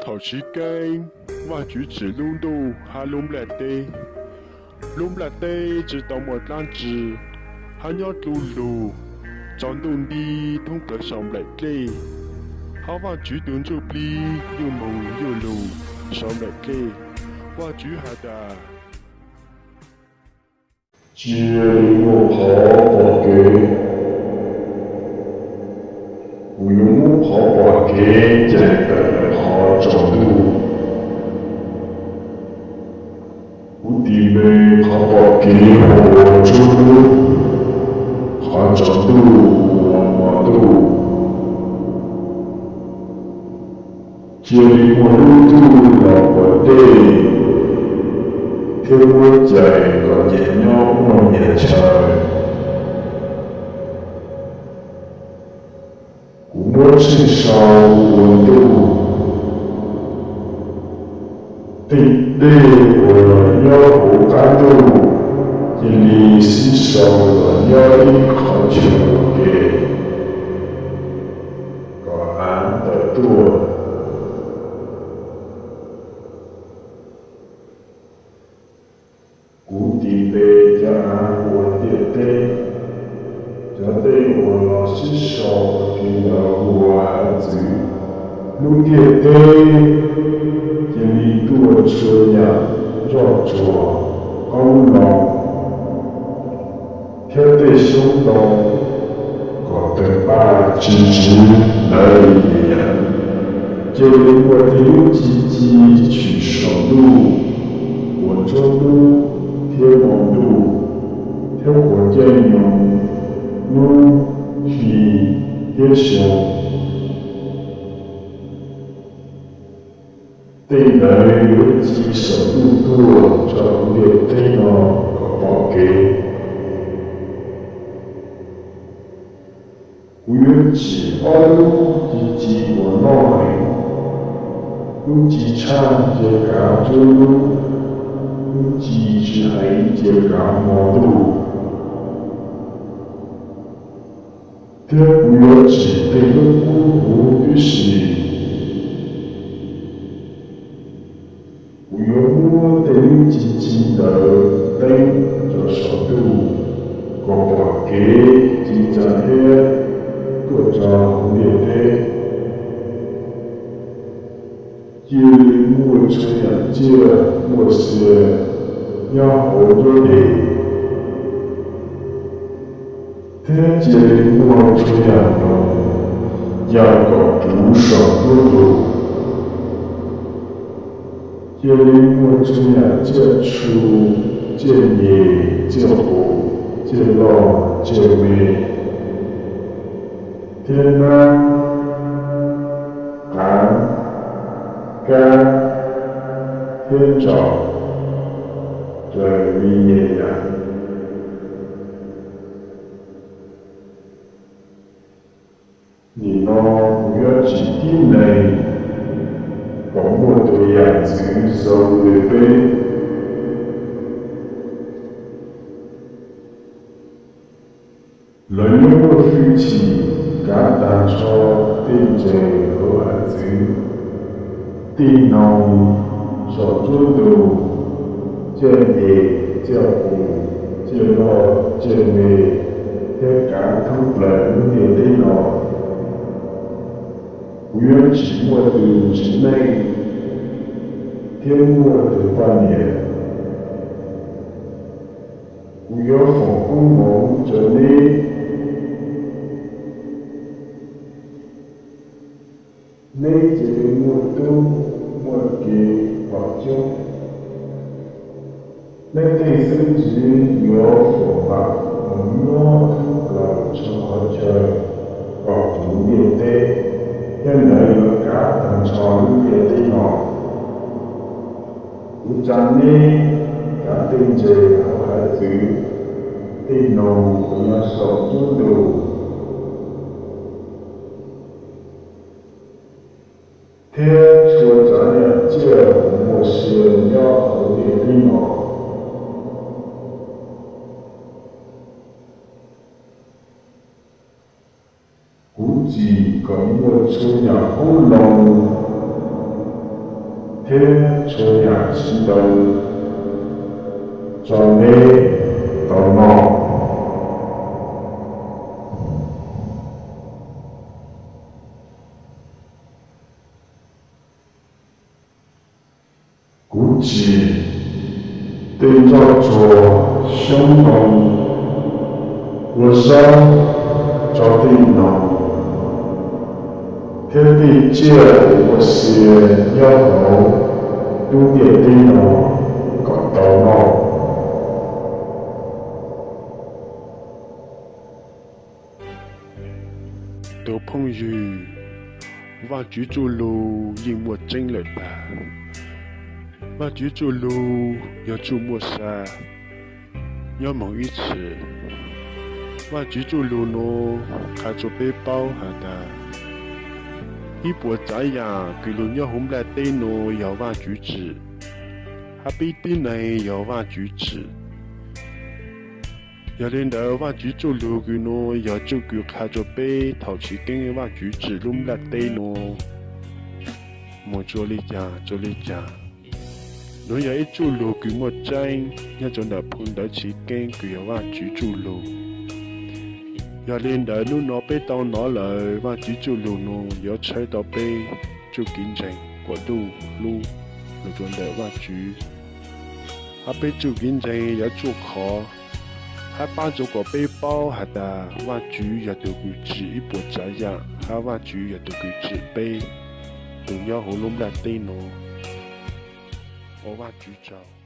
Thaum chiv keeb, Vajtswv tsim lub ntuj hab lub nplaj teb. Lub nplaj teb tsi tau muaj dlaab tsi, hab nyob dlub lug, tsaus ntuj nti thoob plawg sau nplaim dlej, hab Vajtswv tug Ntsujplig yuj moog yuj lug sau nplaim dlej. Vajtswv has tas, Cia li muaj qhov pom kev. Kuv yuav muab qhov pom kev cais tawm ntawm qhov tsaus ntuj. Kuv tis npe qhov pom kev ua Ntsub Nub, qhov tsaus ntuj ua Hmo Ntuj. Cia li muaj lub ntuj los puas dej, thiab muab cais kom nyias nyob muaj nyias chaw. Kuv muab tsheej sau ua ntuj, tej dej uas nyob huv qab ntuj cia li sib sau los nyob ib qhov chaw ua ke, kom av tawm tuaj. Kuv tis npe cov av hu ua ntiaj teb, cov dej uas los sib sau ua ke ntawd hu ua hav txwv. Lub ntiaj teb cia li tuaj tshua yam zoj tsuag, qoob loo, thiab tej xyoob ntoo kom tawg npaj tsis tsiv ntawd li yam. Cia li muaj tej lub ci ci tshwm saum ntuj, uas Ntsub Nub thiab Hmo Ntuj, thiab quas caij nyoog, hnub, hli, thiab xyoo. Tej ntawd yuav ci saum ntuj tuaj rau hauv ntiaj teb no kom pom kev. Kuv yuav tsim ob lub ci ci uas loj heev, lub ci tshaj cia kav Ntsub Nub, lub ci tsis heev cia kav Hmo Ntuj. Thiab kuv yuav tsim tej hnub qub huv tib si. Kuv yuav muab tej lub ci ci ntawd teeb rau saum ntuj, kom pom kev ci ntsa hiab tuaj rau hauv ntiaj teb. Cia li muaj txhua yam tsiaj muaj xia nyob hauv nruab deg, thiab cia li muaj txhua yam noog ya kom puv saum nruab ntug. Cia li muaj txhua yam tsiaj txhu, tsiaj nyem, tsiaj qus, tsiaj loj tsiaj me, thiab nab, qav, kab, thiab ntsaum, raws li nyias yam. Nim no kuv yuav tsim tib neeg kom muaj tus yam ntxwv zoo li peb. Lawv yuav muaj hwj chim kav tag nrho tej ntses hauv hav txwv, tej noog saum nruab ntug, tsiaj nyem, tsiaj qus, tsiaj loj tsiaj me, thiab kav thoob plaws lub ntiaj teb no. Kuv yuav tsim muaj tus tsim neej thiab muaj tus poj niam. Kuv yuav foom koob hmoov rau neb. Neb cia li muaj tub muaj kiv pom coob. Neb tej xeeb ntxwv yuav foom vam mus nyob thoob plaws txhua qhov chaw kom puv ntiaj teb, thiab lawv yuav kav tag nrho lub ntiaj teb no. Kuv tsa neb kav tej ntses hauv hav txwv, tej noog uas nyob saum nruab ntug, thiab txhua tsav yam tsiaj uas muaj sia nyob hauv ntiaj teb no. Kuv txim kom muaj txhua yam qoob loo thiab txhua yam tsis tau tso neb tau noj. Kuv tsim tej nroj tsuag xyoob ntoo ua zaub rau tej noog thiab tej tsiaj uas ua xiav nyob hauv lub ntiaj teb no kom tau noj. Tus phooj ywg, Vajtswv txuj lug yeej muaj tseeb lawm tag. Vajtswv txuj lug yog txuj muaj sa nyob moog ib txhis. Vajtswv txuj lug nuav qha rua peb paub has tas ib puas tsav yaam kws lug nyob huv nplaj teb nuav yog Vajtswv tsim, hab peb tib neeg yog Vajtswv tsim. Yog le ntawd Vajtswv txuj lug kws nuav yog txuj kws qha rua peb thaus chiv keeb Vajtswv tsim lub nplaj teb nuav moog tsua le caag tsua le caag. Nuav yog ib txuj lug kws muaj tseeb nyob rua ntawm phoo ntawv chiv keeb kws yog Vajtswv txuj lug. Yog le ntawd nub no peb tau nov lawm Vajtswv txuj lug nuav yuav tshawb tau peb txuj kev ntseeg kuas ntuj hlub lug rua ntawm Vajtswv, hab peb txuj kev ntseeg yuav txuj qhov hab pab rua kuas peb paub has tas Vajtswv yog tug kws tsim ib puas tsav yaam hab Vajtswv yog tug kws tsim peb tug nyob huv lub nplaj teb nuav. Ua Vajtswv tsaug.